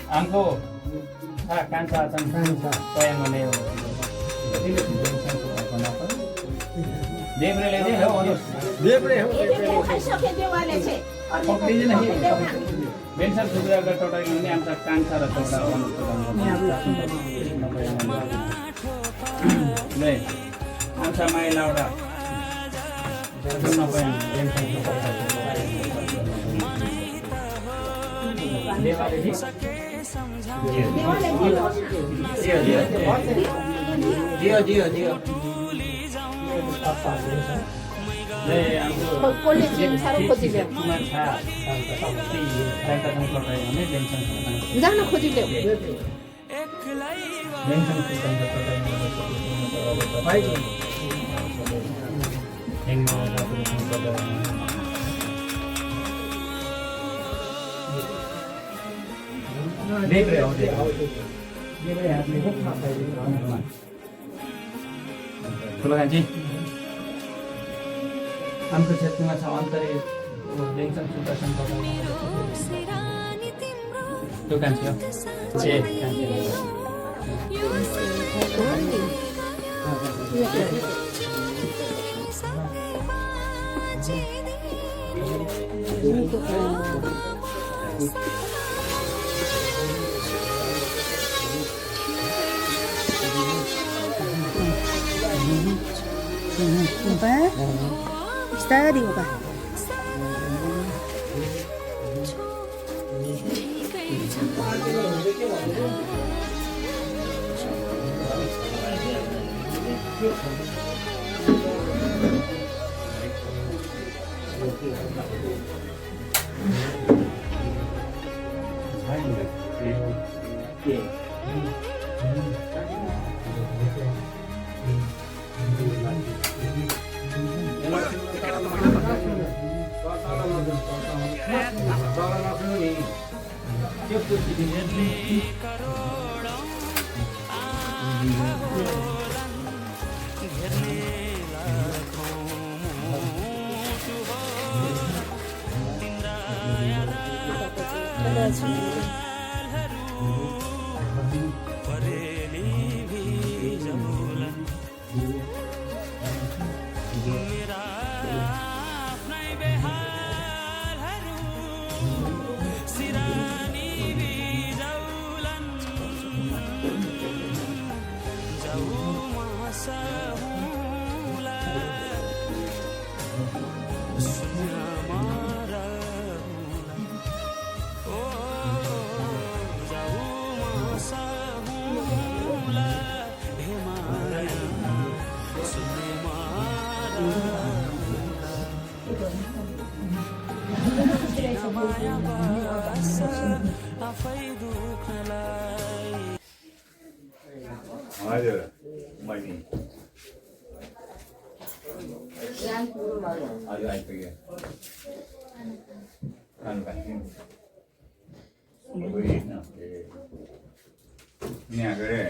Angko, kansa yang mana? देब्रे ले they हो अनुस देब्रे हो खाइसके देवाले छे पक्रिँदैन नि बेन्सन सुब्रा गटोटा नि आमचा कान्छा र चौडा अनुस ले आमचा माइ लाउडा जुन नपया बेन्सन देवाले दि दियो कोले जिम सारो खोजिले जान खोजिले आमको क्षेत्रमा छ अन्तरे बेन्सन सुदर्शन दोकान थियो Steady ba? हजुर मैले आज आइपुग्यो यहाँ गरे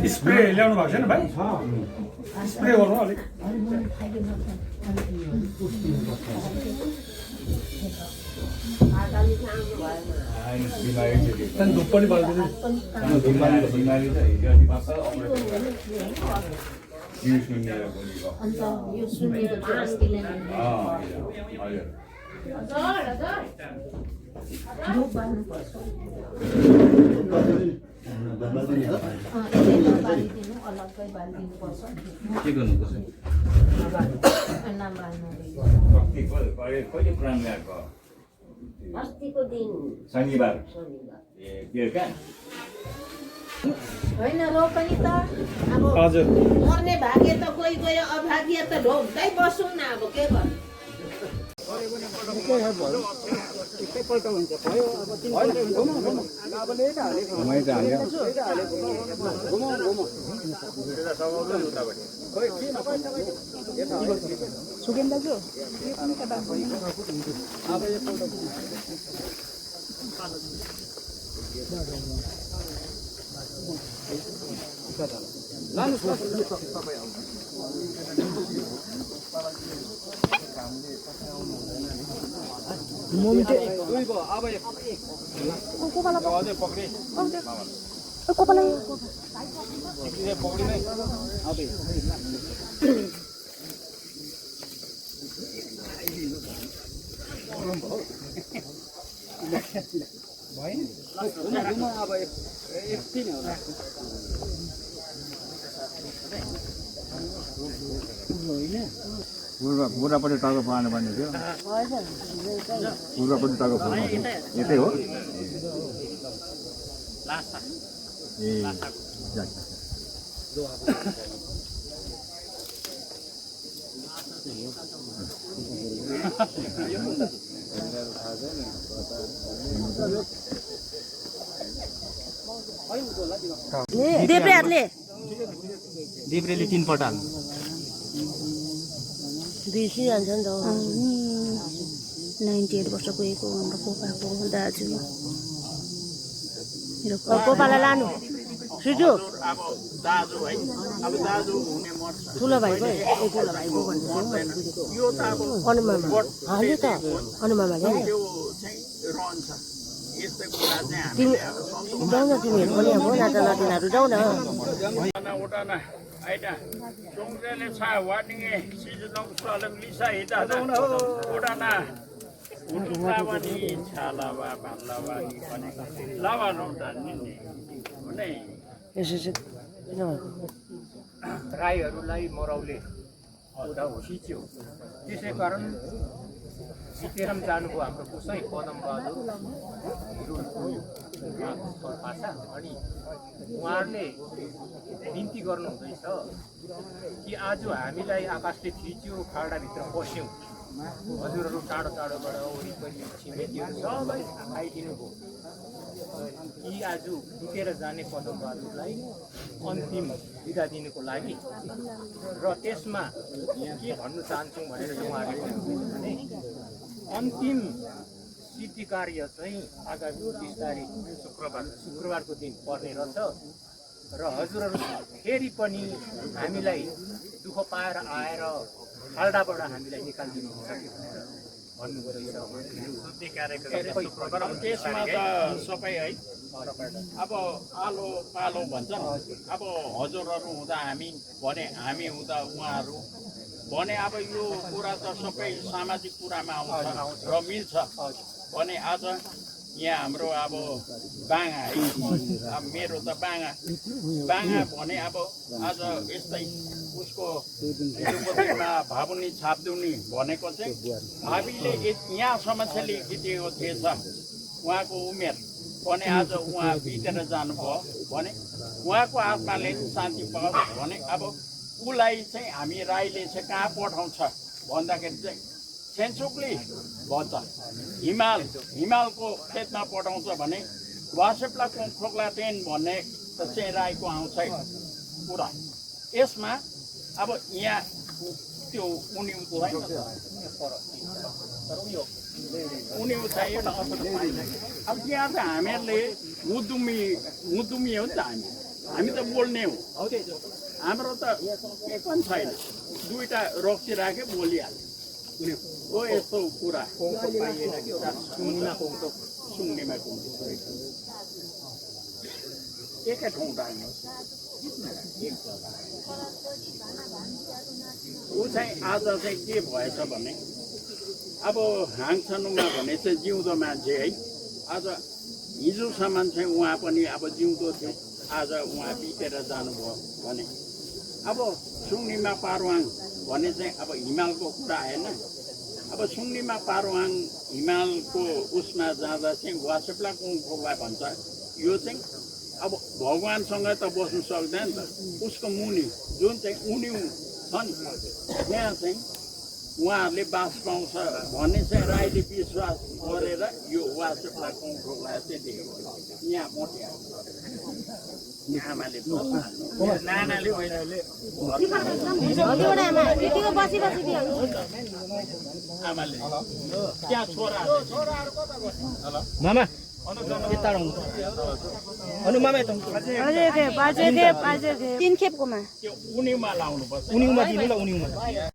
स्प्रे ल्याउनु भएको छैन भाइ स्प्रे गर्नु अलिक धुप पनि बाल्दैन के गर्नुपर्छ कहिले पुरानो ल्याएको अस्तिको दिन शनिबार शनिबार ए बेलुका होइन रोपनी त अब हजुर मर्ने भाग्य त कोही गयो अभाग्य त ढोक्दै बसौँ न अब के गर्नु पूर्वपट्टि टाउको पार्नु पर्ने थियो पूर्वपट्टि टाउको पार्नु यतै हो ए देब्रेहरूले देब्रेले 3 पल्ट हाल्नु बिर्सिरहन्छ नि त 98 वर्ष गएको हाम्रो कोपाको दाजु मेरो कोपालाई लानु सुजु अब दाजु है अब दाजु हुने मर्छ ठुलो भाइको ठुलो भाइको भन्नु यो त अब अनुमामा हाल्यो त अनुमामाले त्यो चाहिँ रहन्छ यस्तै कुरा चाहिँ तिमी जाऊ न तिमीहरू पनि अब नाता नातिनाहरू जाऊ न उठाना आइटा चोङले छा वार्निङे सिजनौ सलम लिसा हिता उठाना उठावानी छालावा भालावानी पनि लावा नउता निन्ने हुने यसो राईहरूलाई मरौले खिच्यो त्यसै कारण सितेरम जानुभयो हाम्रो कुसै पदम बहादुर पासा अनि उहाँहरूले बिन्ती गर्नुहुँदैछ कि आज हामीलाई आकाशले खिच्यो खाल्डाभित्र पस्यौँ हजुरहरू टाढो टाढोबाट वरिपरि छिमेकीहरू सबै आइदिनु भयो कि आज बितेर जाने पदम बहादुरलाई अन्तिम बिदा दिनुको लागि र त्यसमा के भन्नु चाहन्छौँ भनेर उहाँहरूले भने अन्तिम सिद्धि कार्य चाहिँ आगामी 30 तारिक शुक्रबारको दिन पर्ने रहेछ र हजुरहरू फेरि पनि हामीलाई दुःख पाएर आएर खाल्डाबाट हामीलाई निकालिदिनु हुन्छ भनेर भन्नुभयो त्यसमा त सबै है अब आलो पालो भन्छ अब हजुरहरू हुँदा हामी भने हामी हुँदा उहाँहरू भने अब यो कुरा त सबै सामाजिक कुरामा आउँछ र मिल्छ भने आज यहाँ हाम्रो अब बाङा है अब मेरो त बाङा भने अब आज यस्तै उसको तिरुपतिमा भावुनी छाप्दुनी भनेको चाहिँ भावीले यहाँसम्म चाहिँ लिखिदिएको थिएछ उहाँको उमेर भने आज उहाँ बितेर जानुभयो भने उहाँको आत्माले शान्ति पाओस् भने अब उसलाई चाहिँ हामी राईले चाहिँ कहाँ पठाउँछ भन्दाखेरि चाहिँ सेन्चुकली भन्छ हिमालको खेतमा पठाउँछ भने वासेप्ला खोक्ला टेन भन्ने त चाहिँ राईको आउँछ कुरा यसमा अब यहाँ त्यो उनी उठायो अब यहाँ त हामीहरूले मुदुमी हो नि त हामी त बोल्ने हो हाम्रो त केही पनि छैन दुईटा रक्सी राख्यो बोलिहाल्यो हो यस्तो कुरा सुन्नेमा एकै ठाउँ राख्नुहोस् ऊ चाहिँ आज चाहिँ के भएछ भने अब हाङछनुमा भने चाहिँ जिउँदो मान्छे है आज हिजोसम्म चाहिँ उहाँ पनि अब जिउँदो थियो आज उहाँ बितेर जानुभयो भने अब सुङ्निमा पारुवाङ भने चाहिँ अब हिमालको कुरा आएन अब सुङ्नीमा पारुहाङ हिमालको उसमा जाँदा चाहिँ वासेप्ला कुङफोकलाई भन्छ यो चाहिँ अब भगवान्सँग त बस्नु सक्दैन नि त उसको मुनि जुन चाहिँ उनिउ छन् त्यहाँ चाहिँ उहाँहरूले बास पाउँछ भन्ने चाहिँ राईले विश्वास गरेर यो वासेप्ला कुङफोकलाई चाहिँ दिएको यहाँ मोटिया आमाले नानाले आमाले त्यहाँ छोरा मामा तिन खेपकोमा त्यो उनिउमा लाउनुपर्छ उनिउमा दिनु ल उनिउमा